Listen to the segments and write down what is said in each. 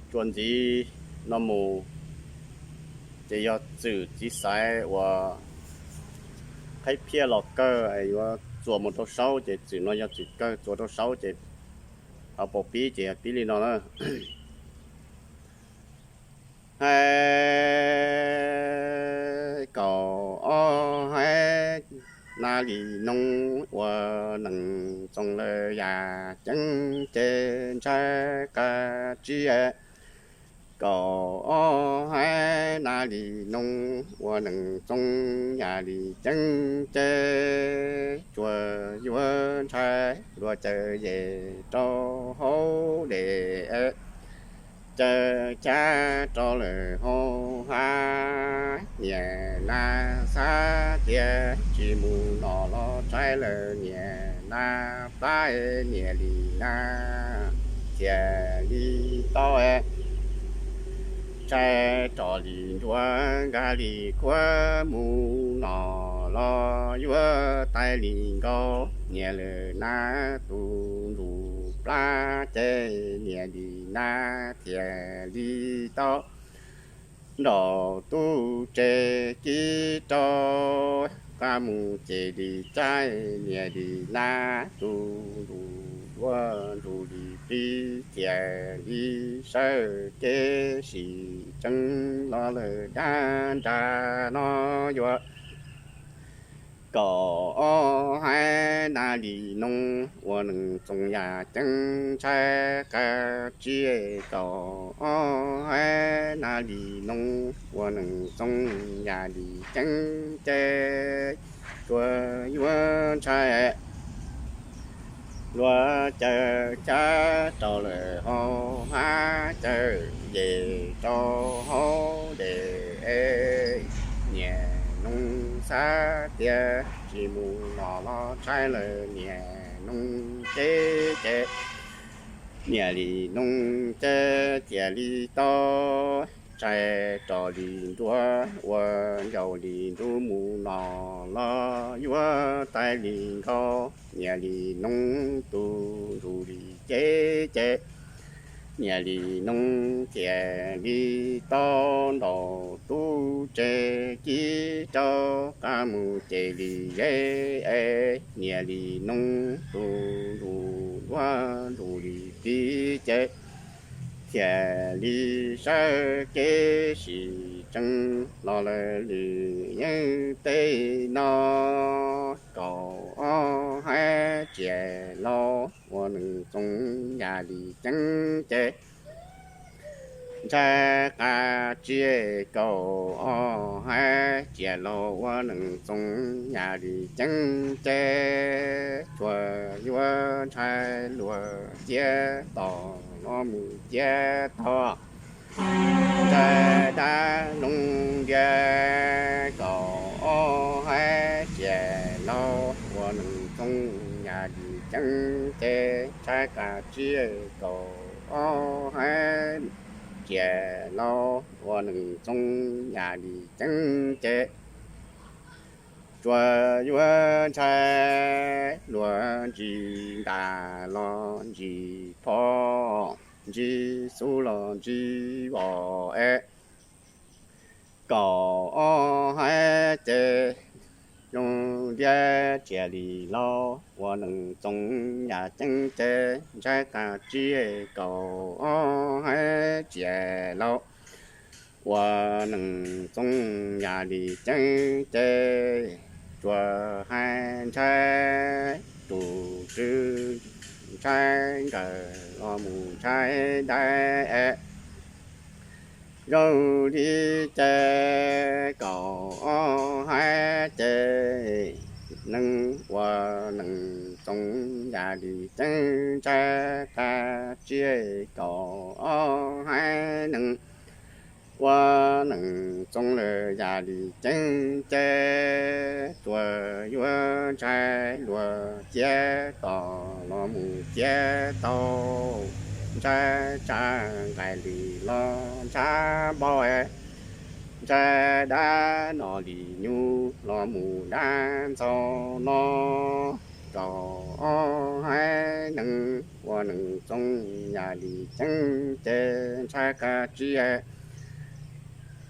Tsuas ntxiv no mus ces yog txwm txiv xaiv uas qhaib phiaj los kawg yuav txuas mus rau saub, ces txwm no yog txwm kawg txuas rau saub, ces ho paus pib ces yog pib li no na. Hais kaum ob hais na li noog ua neeg txoos lawm yam ceeb ces ntshai qab tsib. Kaum ob hais na li noog ua neeg txoos yam li ceeb ces tsuas yuav ntshai luag caw yem rau hauv dej, caw cab rau lawm hauv hav. Niam nab xav tias tsis mus no los tshaib lawm, niam nab plab, niam li nab thiaj li tau ntshai rov li nruab, nkag li kuab, mus no los yuav tais li nkaus, niam lawm nab tus ntsuj plab ces niam li nab thiaj li tau nrog tub tsev kib rau qab mus ces li cas, niam li nab tus ntsuj duab ntsuj li qib thiaj li sawv kev sim tseeb los lawm dab nrag no yuav kaum ob hais na li noog ua neeg txoos yam ceeb ntshai qab tsib. Kaum ob hais na li noog ua neeg txoos yam li ceeb ces tsuas yuav ntshai luag caw cab rau lawm hauv hav, caw yem rau hauv dej. Niam noog xav tias tsis mus no los tshaib lawm, niam noog ces ces niam li noog ces thiaj li tau ntshai rov li nruab, ua ncaus li nruab, mus no los yuav tais li nkaus, niam li noog tus ntsuj li qib ces niam li noog thiaj li tau nrog tub tsev kib rau qab mus ces li zeb, niam li noog tus ntsuj duab ntsuj li qib ces thiaj li sawv kev sim tseeb los lawm lwm yeeb teb no. Kaum ob hais tsiaj laus ua neeg txoos yam li ceeb ces ntshai qab tsib. Kaum ob hais tsiaj laus ua neeg txoos yam li ceeb ces tsuas yuav ntshai luag ciab tom los mus ciab tom, ntshai dab loog ntiag. Kaum ob hais tsiaj laus ua neeg txoos yam li ceeb ces ntshai qab tsib. Kaum ob hais tsiaj laus ua neeg txoos yam li ceeb ces tsuas yuav ntshai luag ntsis ntas los ntsis phob, ntsis xub los ntsis vos es. Kaum ob hais ces zoo ntiag tsiaj li laus ua neeg txoos yam ceeb ces ntshai qab tsib. Kaum ob hais tsiaj laus ua neeg txoos yam li ceeb ces tsuas hais ntshai tus tswv, ntshai nkawm los mus ntshai dais es. Zoo li ces kaum ob hais ces neeg ua neeg txoos yam li ceeb ntshai qab tsib. Kaum ob hais neeg ua neeg txoos lawm yam li ceeb ces tsuas yuav ntshai luag ciab tom los mus ciab tau, ntshai tsa nqaim li los ntshai npau es, ntshai dab no li nyuj los mus dab ntxaug no. Kaum ob haiv neeg ua neeg txoos yam li ceeb ces ntshai qab tsib.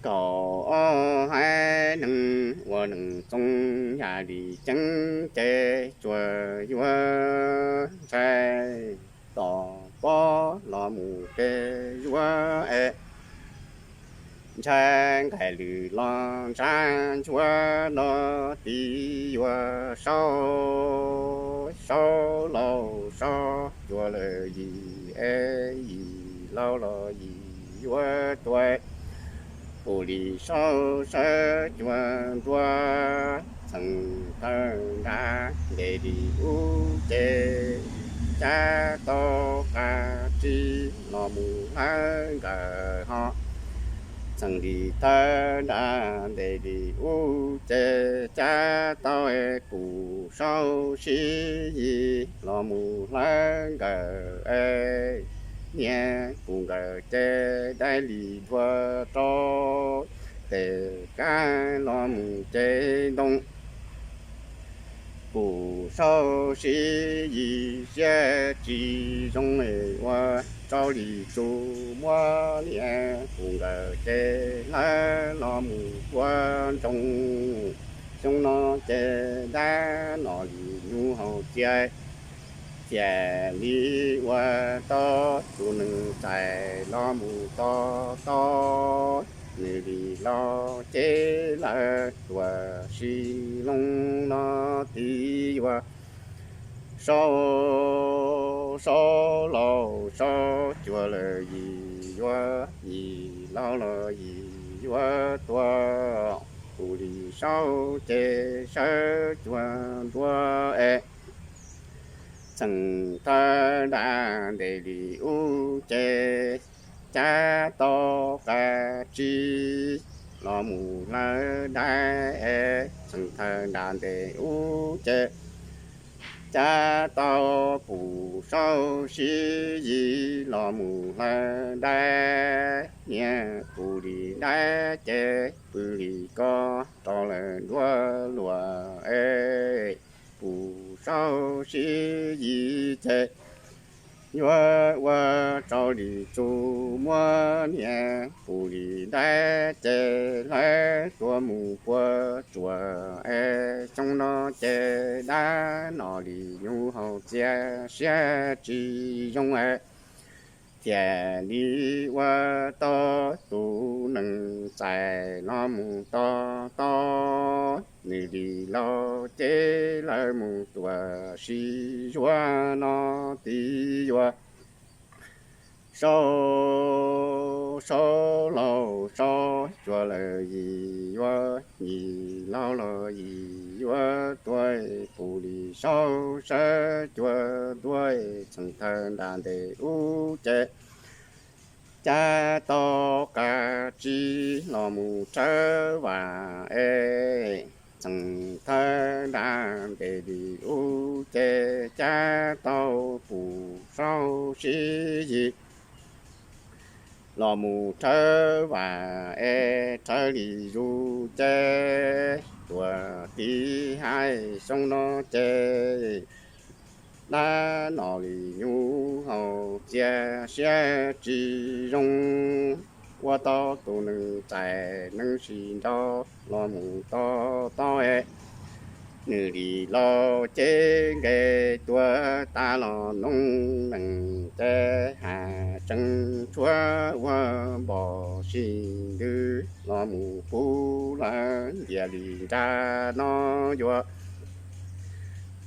Kaum ob haiv neeg ua neeg txoos yam li ceeb ces tsuas yuav ntshai tom pob los mus kev zuav es ntshai nqaim lwm los ntshai nchuav no tiv yuav saub, saub laus saub cuav lawm yim es yim laus los yim yuav tuag. Pus li saub sawv cuav nruab txheem thawj nra ntes li ub ces cab tau qab tsib los mus hlawv nkawm ho txheem li thawj nra ntes li ub ces cab tau pus saub sib yim los mus hlawv nkawm es niag pus nkawm ces dai li dua rau tes kab los mus ces ntoo. Pus saub sib yim siab tsis zoo ua rau li tsuas muab niag pus nkawm ces hlawv los mus ua ntsoog. Xyoo no ces dab nom li nyuj haus txias thiaj li ua tau tus neeg txais los mus to to nws li los ces lawv tuam sis loo no tiv yuav saub, saub laus saub cuav lawm yim yuav, yim laus los yim yuav tuag. Pus li saub ces sawv cuav nruab es txheem thawj nra ntes li ub ces cab tau qab tsib los mus hlawv dab es txheem thawj nra ntes ub ces cab tau pus saub sib yim los mus hlawv dab. Niag pus li dab ces pw li ko rau lawm nruab luam es pus saub sib yim ces yuav ua rau li tsuas muab niag pus li dab ces hlawv tuam mus puag tsuas es xyoo no ces dab nom li nyuj haus txias siab tsis zoo es thiaj li ua tau tus neeg txais los mus to to nws li los ces lawv mus tuam sis zuav no tiv yuav saub, saub laus saub cuav lawm yim yuav, yim laus los yim yuav tuag. Pus li saub sawv cuav nruab txheem thawj nra ntes ub ces cab tau qab tsib los mus rhawv vam es txheem thawj nra ntes li ub ces cab tau pus saub sib yim los mus rhawv vam es rhawv li zus ces tuam tiv haib xyoo no ces dab nom li nyuj haus txias siab tsis zoo ua tau tus neeg txais neeg sis nrau los mus to to es nws li los ces nqe tuag tas los noog neeg ces has tseeb tshuav ua npom sis ntws los mus pub lawm ntiav li nra no yuav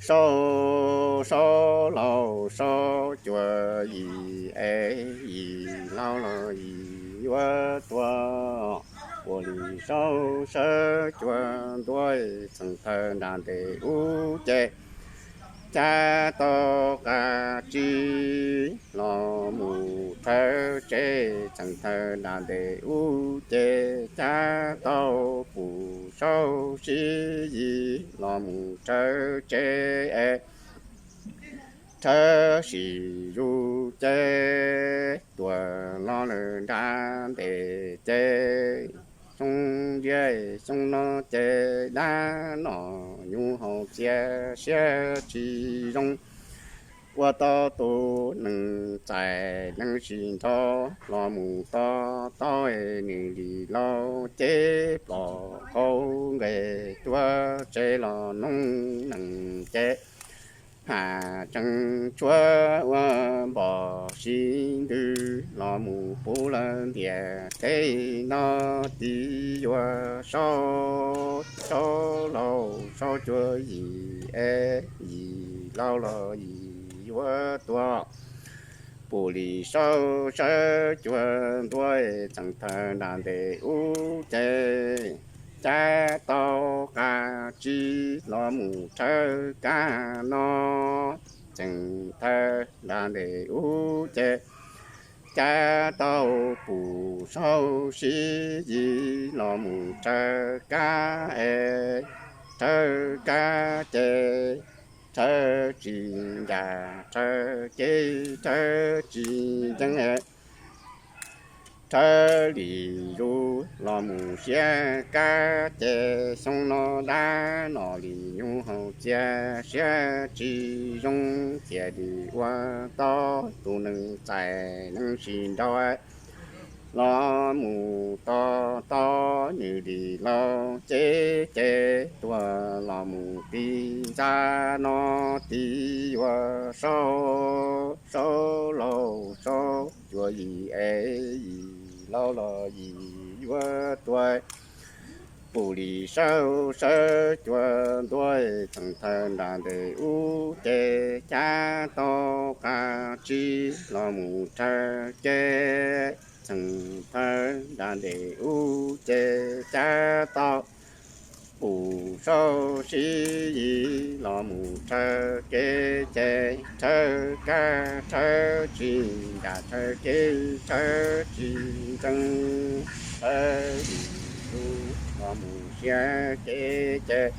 saub, saub laus saub cuav yim es yim laus los yim yuav tuag. Ua li saub sawv cuav nruab txheem thawj nra ntes ub ces cab tau qab tsib los mus rhawv tsev, txheem thawj nra ntes ub ces cab tau pus saub sib yim los mus rhawv tsev es rhawv sis zus ces tuam los lawm nra ntes ces xyoo ntsia xyoo no ces dab nom nyuj haus txias siab tsis zoo, ua tau tus neeg txais neeg sib nrau, los mus to taub nws li laus ces pom qaug nqes tuaj tsev los noog neeg ces, ham tseem tshuav ua npom sib ntws, los mus puv lawm ntiaj teb no, tiv yuav saub, saub laus saub cuag yim es yim laus los yim yuav tuag. Pum li saub sawv cuag ntuag, txheem thawj nram ntej ub ces, cab tau qab tsib los mus rhawv kab no, txheem thawj nram ntej ub ces, cab tau pum saub sib yim los mus rhawv kab es, rhawv kab ces, rhawv tsis ncaj rhawv kev, rhawv tsis ntseeg, rhawv li zus los mus siab kab ces, xyoo no dab no li nyuj haus txias siab tsis zoo, thiaj li ua tau tus neeg txais neeg sib nrau, los mus to taub nws li laus ces, ces tuag los mus ti ntxa no, tiv yuav saub, saub laus saub cuag yim es yim laus los yim yuav tuag. Pum li saub sawv cuag ntuag, txheem thawj nram ntej ub ces, cab tau qab tsib los mus rhawv kev, txheem thawj nram ntej ub ces, cab tau pum saub sib yim los mus rhawv kev ces, rhawv kab rhawv tsis ncaj rhawv kev, rhawv tsis ntseeg, rhawv li zus los mus siab kev ces,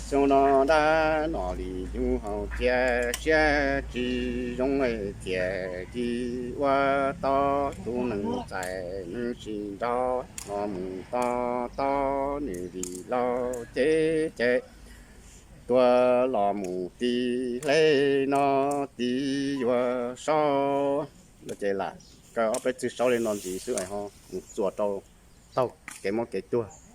xyoo no dab no li nyuj haus txias siab tsis zoo, thiaj li ua tau tus neeg txais neeg sib nrau, los mus to taub nws li laus ces, ces tuag los mus ti hle no, tiv yuav saub. Ces lam kaw ob peb txwg saub li no ntxiv xwb, mus txuas rau taug kev mob kev tuag.